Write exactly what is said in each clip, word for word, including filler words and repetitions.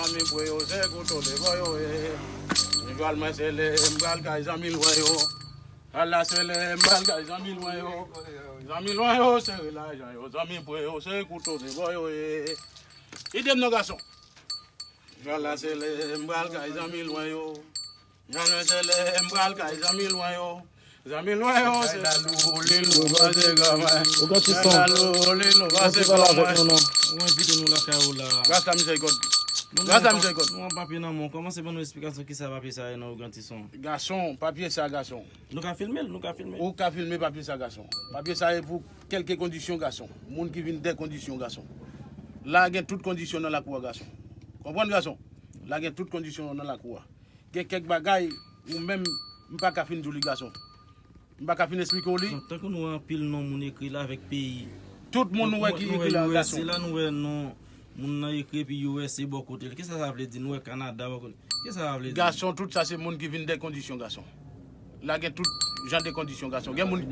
Zanmi pran yo, se kouto de bò yo ye. Jwal mwen sele, m pral kay zanmi lwen yo. Ala sele, m pral kay zanmi lwen yo. Zanmi lwen yo, sere lajan yo. Zanmi pran yo, se kouto de bò yo ye. Ide m non gason. Jwal la sele, m pral kay zanmi lwen yo. Jwal la sele, m pral kay zanmi lwen yo. Zanmi lwen yo, se lalou, li lou, pase granmwen. Ou gen ti son. Lalou, li lou, pase granmwen. Ou envite nou lakay ou la. Gras la mizèrikòd. Gras la mizèrikòd. Nou an papye nan men w. Kòmanse ban nou esplikasyon kisa papye sa ye nan ou gen ti son. Gason, papye sa gason. Nou ka filme l, nou ka filme. Ou ka filme papye sa gason. Papye sa ye pou kèlke kondisyon gason. Moun ki vin dè kondisyon gason. La gen tout kondisyon nan lakou a gason. Konprann gason? La gen tout kondisyon nan lakou a. Gen kèk bagay ou menm m pa ka fin di w li gason. M pa ka fin esplike w li. Bon, tankou nou wè anpil non moun ekri la avèk peyi. Tout moun nou wè ki ekri la gason. U S A la nou wè non moun nan ekri epi U S A bò kote l. Kisa sa vle di? Nou wè Kanada bò kote. Kisa sa vle di? Gason, tout sa se moun ki vin dè kondisyon gason. La gen tout jan de kondisyon gason. Gen moun.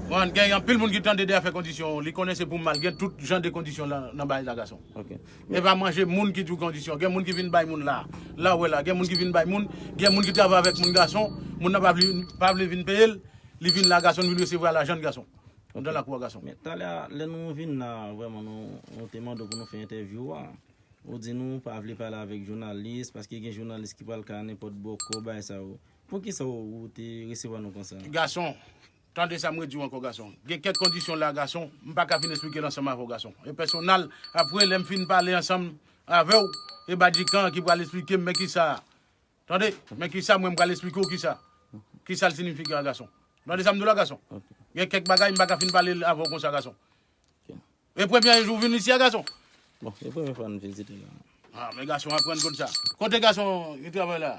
Bon, gen anpil moun ki tande de afè kondisyon, li konnen se pou mal. Gen tout jan de kondisyon nan, nan bagay la gason. Ok. E pa manje moun ki di w kondisyon. Gen moun ki vin bay moun la. La ou wè la, gen moun ki vin bay moun, gen moun ki travay avèk moun gason, moun nan pa vle, pa vle vin peye l, li vin la gason, li vin resevwa lajan l gason. Ok. Nan lakou a gason. Men talè a, lè nou vin la, vrèman, nou, nou te mande w pou nou fè entèvyou a. Ou di nou pa vle pale avèk jounalis, paske gen jounalis ki pral ka nenpòt bòkò, bagay sa yo. Poukisa ou, ou te resevwa nou konsa? Gason, tande sa mwen di w ankò, gason. Gen kèk kondisyon la, gason, m pa ka fin esplike l ansanm avè w, gason. E pèsonal, apre, lè m fin pale ansanm avè w, e Badjikan ki pral esplike m, men kisa. Tande, men kisa mwen m pral esplike w kisa. Kisa l sinifike a, gason. Tande sa m di w la, gason. Ok. Gen kèk bagay m pa ka fin pale l avè w konsa, gason. Ok. E premye jou w vin isi a, gason? Bon, e premye fwa n vizite la. Ah, men gason, aprann kòd sa. Kote gason ki travay la?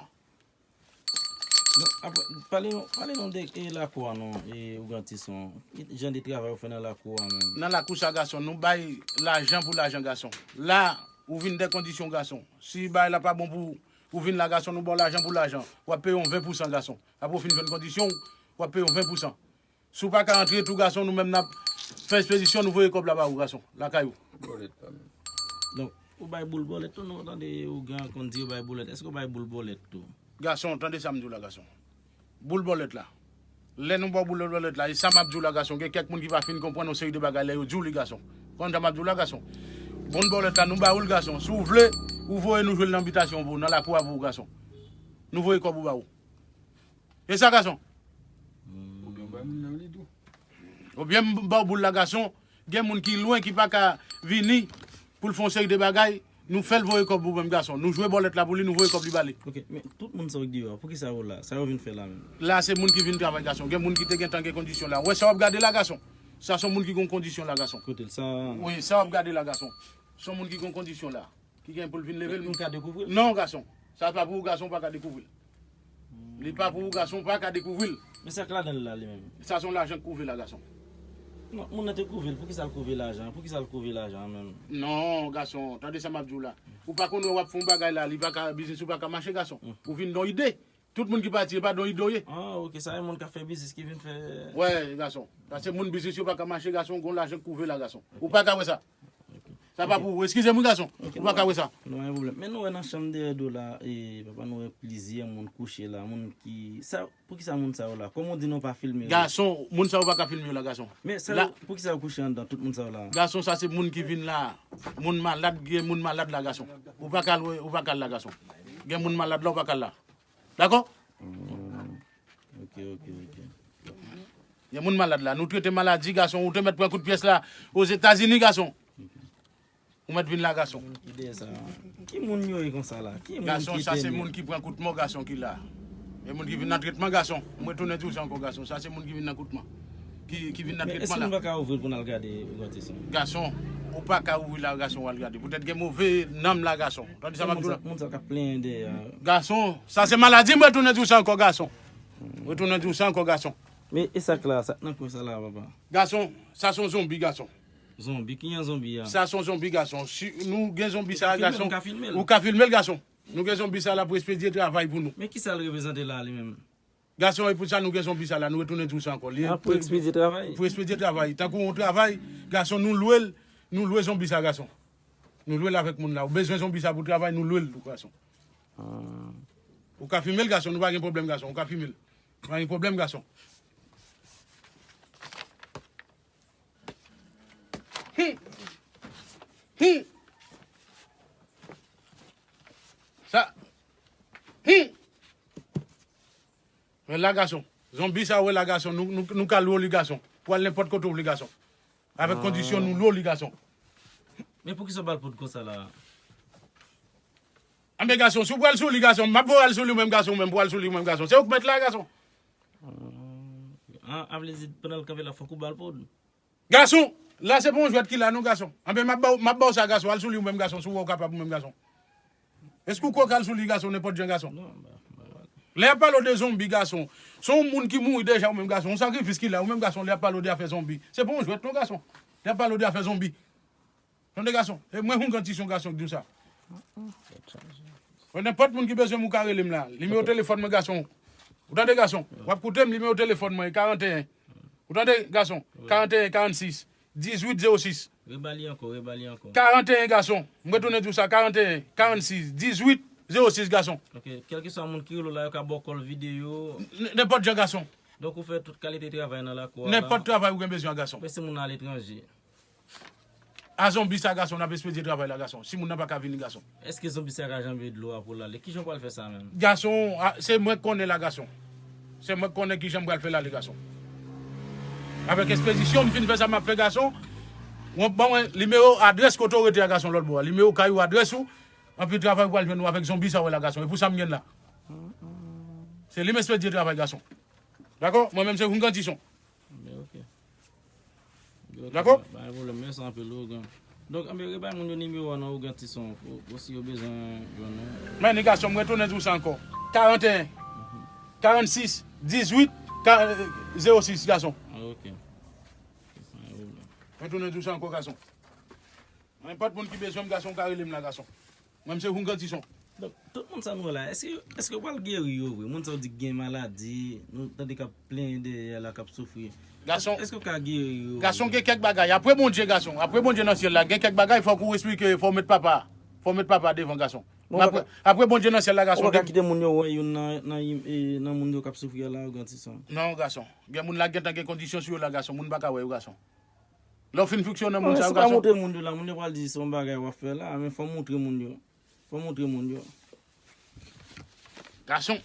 Non, apre, pale nou, pale nou de, e, lakou a non, e, Ougan Tison. Ki jan de travay ou fè nan lakou a menm? Nan lakou sa, gason, nou bay lajan pou lajan, gason. La, ou vin dè kondisyon, gason. Si bagay la pa bon pou ou, ou vin la, gason, nou ba w lajan pou lajan. W ap peye yon ven pou san, gason. Apre w fin jwenn kondisyon w, w ap peye yon ven pou san. Si w pa ka antre tou, gason, nou menm n ap fè espedisyon, nou voye kòb la ba ou, gason, lakay ou. Bòlèt kanmenm. Donk, ou bay boul bòlèt tou, nou tande Ougan konn di yo bay boulèt. Èske ou bay boul bòlèt tou? Gason, tande sa m di w la, gason. Boul bòlèt la. Lè nou ba w boul bòlèt la, e sa m ap di w la, gason, gen kèk moun ki pa fin konprann yon seri de bagay lè yo di w li, gason. Konn sa m ap di w la, gason. Boul bòlèt la, nou ba ou l, gason. Si w vle, ou voye nou jwe l nan bitasyon pou ou, nan lakou a pou ou, gason. Nou voye kòb ou ba ou. E sa, gason? Oubyen bay moun nan li tou. Oubyen m ba w boul la, gason. Gen moun ki lwen, ki pa ka vini pou l fè yon seri de bagay. Nou fè l voye kòb pou mwen, gason. Nou jwe bòlèt la pou li, nou voye kòb li ba li. Ok, men tout moun sa yo ki deyò a, poukisa yo la? Sa yo vin fè la menm? La, se moun ki vin travay, gason. Gen moun ki te gentan gen kondisyon la. Ou wè sa w ap gade la, gason? Sa se yon moun ki gen kondisyon la, gason. Kote l sa? Wi, sa w ap gade la, gason. Se yon moun ki gen kondisyon la. Ki gen pou l vin leve l. Men nou ka dekouvri l? Non, gason. Sa pa pou ou, gason, ou pa ka dekouvri l. Li pa pou ou, gason, ou pa ka dekouvri l. Men sa k ladan l la, li menm? Sa se yon lajan k kouve la, gason. Non, moun nan te kouve l. Poukisa l kouve lajan? Poukisa l kouve lajan an menm? Non, gason, tande sa m ap di w la. Ou pa konn wè w ap fè yon bagay la, li pa ka, biznis ou pa ka mache, gason. Ou vin don ide. Tout moun ki pati, e pa don ide w ye. Ah, ok, sa e moun k ap fè biznis ki vin fè. Wè, gason. Sa se moun biznis yo pa ka mache, gason, gon lajan k kouve la, gason. Ou pa ka wè sa. Sa pa pou ou. Eskize m, wi, gason. Ou pa ka wè sa. Non, pa gen pwoblèm. Men nou wè nan chanm dèyè do la, e, papa, nou wè plizyè moun kouche la, moun ki, sa, poukisa moun sa yo la? Kòman w di nou pa filme yo? Gason, moun sa yo pa ka filme yo la, gason. Men sa yo, poukisa yo kouche anndan, tout moun sa yo la? Gason, sa se moun ki vin la. Moun malad, gen moun malad la, gason. Ou pa ka al, ou pa ka al la, gason. Gen moun malad la, ou pa ka al la. Dakò? Ok, ok, ok. Gen moun malad la. Nou trete maladi, gason. Ou te mèt pran kout pyès la Ozetazini, gason. Ou mèt vin la, gason. Moun ki dèyè sa. Ki moun yo ye konsa la? Ki moun ki teni? Gason, sa se moun ki pran kout mò, gason, ki la. E moun ki vin nan tretman, gason. Mwen retounen di w sa ankò, gason. Sa se moun ki vin nan kout mò. Ki, ki vin nan tretman la. Men èske nou pa ka ouvri l pou n al gade, Ougan Tison? Gason, ou pa ka ouvri la, gason, w al gade. Poutèt gen move nanm la, gason. Tande sa m ap di w la? Moun sa k ap plenyen dèyè a. Gason, sa se maladi, mwen retounen di w sa ankò, gason. Mwen retounen di w sa ankò, gason. Men e sa k la, sa k nan kwen sa la, papa? Gason, sa se yon zonbi, gason. Zonbi? Ki jan zonbi a? Sa se yon zonbi, gason. Si nou gen zonbi sa, gason. Ou ka filme l, ou ka filme l, gason. Nou gen zonbi sa la pou espedye travay pou nou. Men kisa l reprezante la, li menm? Gason, e pou sa nou gen zonbi sa la, nou retounen di w sa ankò. Li pou ekspedye travay. Pou ekspedye travay. Tankou yon travay, gason, nou lwe l, nou lwe zonbi sa, gason. Nou lwe l avèk moun la. Ou bezwen zonbi sa pou travay, nou lwe l tou, gason. Ou ka fime l, gason, nou pa gen pwoblèm, gason. Ou ka fime l. Nou pa gen pwoblèm, gason. Hum. Hum. Sa. Hum. Men la, gason. Zonbi sa, wè la, gason. Nou, nou, nou ka lwe li, gason. Pou al nenpòt kote w vle, gason. Avèk kondisyon nou lwe li, gason. Men poukisa w ba l poud konsa la? Anben, gason, si w pral sou li, gason, m ap voye w al sou li ou menm, gason, ou menm pou w al sou li ou menm, gason. Se ou k mèt la, gason. An, a vle di, pandan l kanpe la, fòk ou ba l poud? Gason, la se pa yon jwèt ki la, non, gason. Anben, m ap ba w, m ap ba w sa, gason, al sou li ou menm, gason, si w wè w kapab ou menm, gason. Èske ou kwè w ka al sou li, gason, nenpòt jan, gason? Non, ba, ba, ba. Lè y ap pale w de zonbi, gason, se yon moun ki mouri deja ou menm, gason. Yon sakrifis ki la, ou menm, gason, lè y ap pale w de afè zonbi. Se pa yon jwèt, non, gason. Lè y ap pale w de afè zonbi. Tande, gason. E mwen, Houngan Tison, gason, ki di w sa. Mwen, nenpòt moun ki bezwen m, ou ka rele m la. Nimewo telefòn mwen, gason. Ou tande, gason? W ap koute m, nimewo telefòn mwen, karanteyen. Ou tande, gason? Karanteyen, karannsis, dizuit, zewo sis. Reba li ankò, reba li ankò. Karanteyen, gason. M retounen di w sa, karanteyen, karannsis, dizuit, zewo sis, gason. Ok, kèlkeswa moun ki rele w la, yo ka ba w kòl videyo. N- Nenpòt jan, gason. Donk ou fè tout kalite travay nan lakou a la. Nenpòt travay ou gen bezwen, gason. Men se moun aletranje. A zonbi sa, gason, n ap espedye travay la, gason. Si moun nan pa ka vini, gason. Èske zonbi sa ka janbe dlo a pou l ale? Kijan w pral fè sa menm? Gason, a, se mwen k konnen la, gason. Se mwen k konnen kijan m pral fè l ale, gason. Avèk espedisyon, m fin fè sa m ap fè, gason. Ou ban mwen nimewo, adrès kote w rete a, gason, lòt bò a. Nimewo kay ou, adrès ou. Anpi travay ou pral jwenn ou avèk zonbi sa w wè la, gason. E pou sa m gen la. Se li m espedye travay, gason. Dakò? Mwen menm se Houngan Tison. Men ok. Dakò? Pa gen pwoblèm, mèsi anpil, Houngan. Donk, anben, rebay moun yo nimewo a nan Houngan Tison pou, pou si yo bezwen jwenn ou. Men ni, gason, m retounen di w sa ankò. Karanteyen, karannsis, dizuit, zewo sis, gason. Ah, ok. Sa gen pwoblèm. Retounen di w sa ankò, gason. Nenpòt moun ki bezwen m, gason, ou ka rele m la, gason. Mwen, m se Houngan Tison. Donk, tout moun sa nou wè la, èske, èske yo pral geri yo vre? Moun sa yo di gen maladi, nou tande k ap plenyen dèyè la, k ap soufri. Gason, Èske yo ka geri yo? Gason, gen kèk bagay. Apre Bondye, gason, apre Bondye nan syèl la, gen kèk bagay fòk ou esplike, fò w met papa. Fò w met papa devan, gason. Bon, Men apre, apre Bondye nan syèl la, Ou gason. pa ka kite moun yo wè youn nan, nan, nan, eh, nan moun yo k ap soufri a la, Houngan Tison. Non, gason. Gen moun la gentan gen kondisyon sou yo la, gason. Moun pa ka wè yo, gason. Lè w fin fikse nan moun sa Se yo, pa gason. Montre moun yo la, moun yo pral di se yon bagay w ap fè la, men fò w montre moun yo. Fò w montre moun yo. Gason,